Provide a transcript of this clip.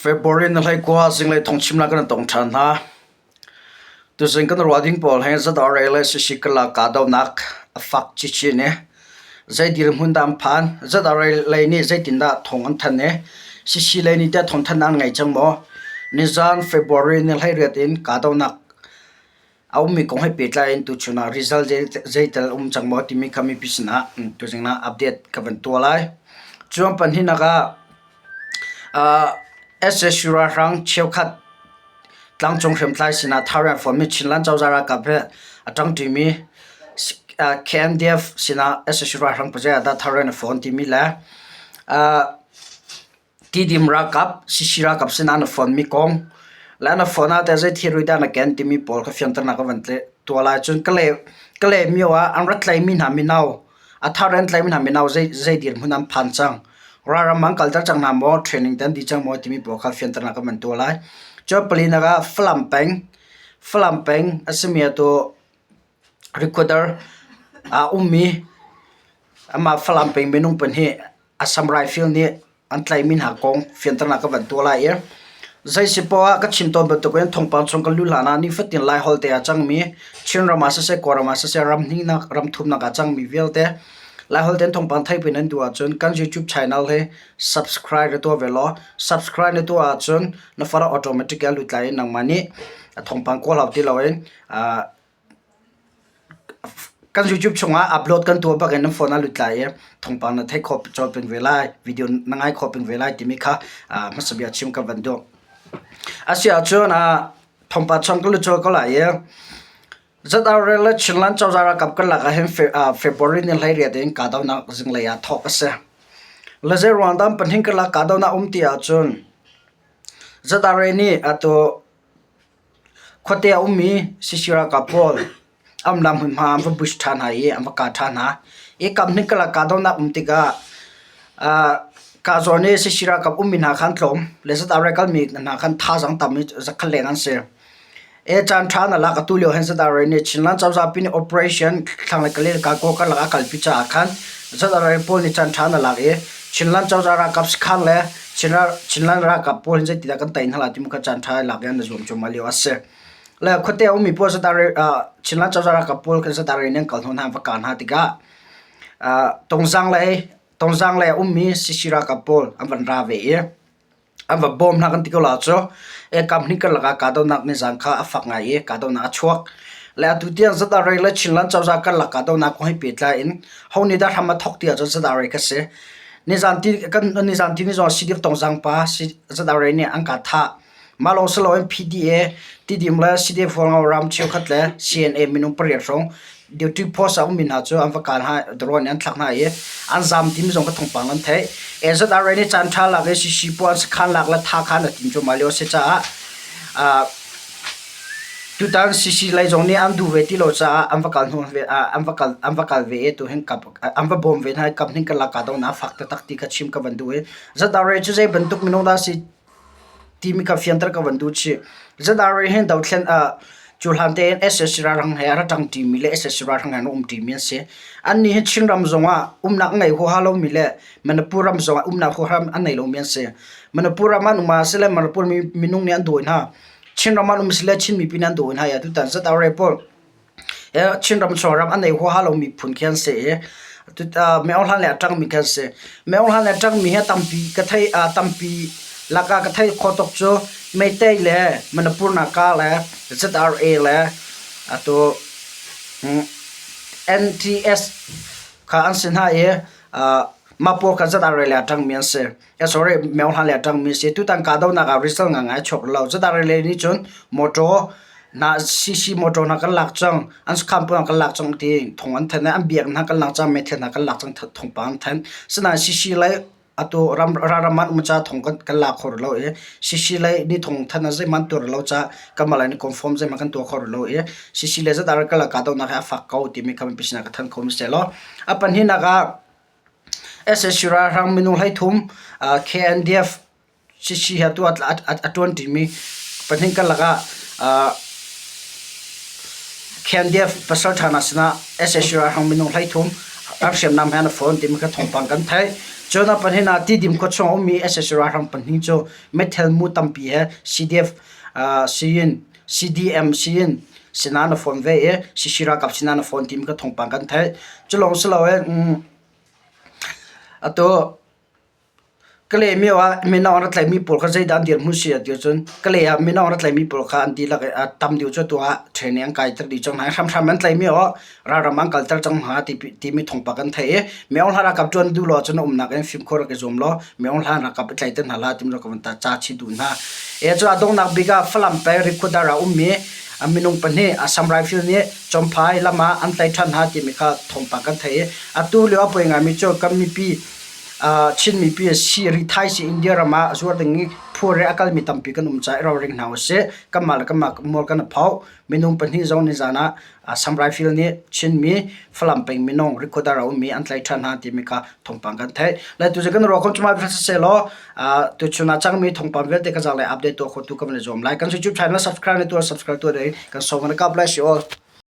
February na hleikua zinglei thawngchimnak kan tong ṭhan hna. Tuzing kan ruah ding pawl hi ZRA le Sasikala kahdohnak a fak chinchin i zei dirhmun dah an phan? ZRA lei nih zeitindah thawng an thanh i CC lei nih teh thawngthanhnak an ngei cang maw? Nizaan February ni 18 in kahdohnak a ummi kong he pehtlai in tuchun ah result zeital um cang maw timi kha mipi sinah tuzing ah update ka van tuah lai. Cun pahnihnak ah SSU ralhrang cheukhat tlangcung hriamtlai sinah tharian fonhmi Chinland cozah ralkap he a ṭangṭimi KNDF sinah SSU ralhrang pazei ah dah tharian a fawn timi le Tidim ralkap, Sisi ralkap sinah na fonmi kong le na phone ah teh zei thilri dah na ken timi pawl kha fianternak ka van tuah lai. Cun Kalaymyo ah an rat tlaimi hna mino, a thar an tlaimi hna mino zei dirhmun an phan cang, ralram an kalter cang hna maw, training te an dih cang maw timi pawl kha fianternak ka van tuah lai. Cun palinak ah Falam peng, Falam peng a simi atu Rikhuadar ah ummi amah Falam peng minung pahnih Assam Rifle nih an tlaihmi hna kong fianternak ka van tuah lai i zeisipoah ah ka chim tawn bantukin thawngpang chung kan luh hlan ah nifatin Laiholh te ah cangmi Chinram ah siseh Kawlram ah siseh ram hnihnak ram thumnak ah cangmi vialte Laiholh tein thawngpang theih pin nan duh ahcun kan YouTube channel hi subscribe na tuah ve law subscribe na tuah ahcun na phone ah automatic in a lut lai i nangmah nih thawngpang kawl hau ti loin Kan YouTube chungah upload kan tuah bak in nan phone ah lut lai i thawngpang na theih khawh colh peng ve lai, video na ngai khawh peng ve lai timi kha hmasa bia chim ka van duh. Asiahcun thawngpang chung ka lut colh ko lai i ZRA le Chinland cozah ralkap kan lak ahhin February ni 18 in kahdohnak zinglei ah thawk a si. Le zei ruang dah pahnih karlak kahdohnak um ti ahcun ZRA nih atu Khuate a ummi Sisi ralkap pawl an umnak hmunhma an va bush ṭhan hna i an va kah ṭhan hna. Hi kam hnih karlak kahdohnak um tikah kahzawn i Sisi ralkap ummi hna kha an tlawm. Le ZRA kalmi hna khan thazaang tam i zakhat leng an si. Hi caan ṭha na lak atu lio hin ZRA nih Chinland cozah pi nih operation thlanglei Kalay Gangaw karlak a kalpi caah khan ZRA pawl nih caan ṭha na lak i Chinland cozah ralkap sakhan le Chinland ralkap pawl hi zeitindah kan tei hna lai timi kha caan ṭha i lak in an i zuam cuahmah lio a si. Le khuate a ummi pawl Chinland cozah ralkap pawl kan ZRA nih an kal hnawh hna an va kah hna tikah Tongzang lei a ummi CC ralkap pawl an van ra ve i an va bawm hna kan ti ko la cu kamhnih karlak ah kahdohnak nizaan kha a fak ngai i kahdohnak a chuak. Le atu tiang ZRA le Chinland cozah karlak kahdohnak kong he pehtlai in ho nih dah hram a thawk ti ahcun ZRA kha si. Nizaan ti kan nizaan ti ni zong CDF Tongzang pa ZRA nih an ka thah. Mah lawng si loin PDA, Tidim le CDF Hualngo ram cheukhat le CNA minung pariat hrawng duty post ah ummi hna cu an va kal hna drone in an thlak hna i an zam timi zong kha thawngpang an theih. ZRA nih caan ṭha lak i CC pawl an sakhan lak le tha khan a tim cuahmah lio a si caah tutan CC lei zong nih an duh ve ti lo caah an va kal hnu an va kal an va kal ve i tuhin kap an va bawm ve hna i kap hning kan lak kahdohnak a fak taktak ti kha chim ka van duh i ZRA cu zei bantuk minung dah a si timi kha fianter ka van duh chih. ZRA hin dothlen cu hlan tein SSC ralhrang he a rak ṭangṭimi le SSC ralhrang he an um ṭimi an si. Annih hi Chinram zongah umnak ngei huaha lomi le Manipur ram zongah umnak huaha an nei lomi an si. Manipur ram an um ah sile Manipur minung nih an dawi hna. Chinram an um sile Chin mipi nih an dawi hna i atutan ZRA pawl Chinram chung ram a nei huaha lomi phun khi an si i Myohlan le a ṭangmi khi an si. Myohlan le a ṭangmi hi tampi ka thei tampi lakah ka theih khawh tuk cu Meitei le Manipur Naga le ZRA le atu NTS kha an si hna i mah pawl kha ZRA le a ṭangmi an si. Sorry, Myohlan le a ṭangmi a si. Tutan kahdohnak ah result ngangai a chuak lo. ZRA le nih cun motor hna CC motor hna kan lak cang, an sakhan pawl kan lak cang ti thawng an thanh i an biakinn hna kan lak cang, meithal hna kan lak cang thawngpang an thanh. Sinain CC lei atu ram ralram an um caah thawng kan lak kho rih lo i CC lei nih thawng thanh ah zeihmanh an tuah rih lo caah kanmah lei nih confirm zeihmanh kan tuah kho rih lo i CC le ZRA kan lak kahdohnak hi a fak ko timi kha mipi sinah ka thanh kho mi seh law a pahnihnak ah SSC ralhrang minung 13 KNDF CC he atu a ṭuanṭimi pahnih karlak ah KNDF pasal ṭha hna sinah SSC ralhrang minung 13 an hriamnam he an i fon timi kha thawngpang kan theih. Cun a pahnih ah Tidim khua chung a ummi sac ralhrang pahnih cu meithal mu tampi he CDF siyin CDM siyin sinah na phone ve i CC ralkap sinah na phone timi kha thawngpang kan theih. Cu lawng si loin atu Kalay myo ah mino an ra tlaihmi pawl kha zeidah an dirhmun si ti ahcun Kalay ah mino an ra tlaihmi pawl kha an dihlak i tam deuh cu atu ah training an kaiter dih cang hna i hramhram an tlaihmi ah ralram an kalter cang hna timi thawngpang kan theih i Myo Hla ralkap ṭuan duh lo ahcun na umnak in fimkhur rak i zuam law Myo Hla ralkap i tlaiter hna hlah timi ka van ca chih duh hna. E cu a donghnak bik ah Falam peng Rikhudar ah ummi minung pahnih Assam Rifle nih Champhai lam ah an tlaih ṭhan hna timi kha thawngpang kan theih i atu lio a poi ngaimi cu kan mipi Chin mipi a si rithai si India ram ah zuar ding i phur i a kalmi tampi kan um caah i ralring hna usih. Kanmah le kanmah mual kan i phoh. Minung pahnih zong nizan ah Assam Rifle nih Chinmi Falam peng minung Rikhodar a ummi an tlaih ṭhan hna timi kha thawngpang kan theih. Le tucu kan ruah khawh cuma siselaw tuchun ah cangmi thawngpang vialte ka zaang le update tuah khotu kan van i zuam lai. Kan YouTube channel subscribe na tuah subscribe tuah ding kan sawm. God bless you all.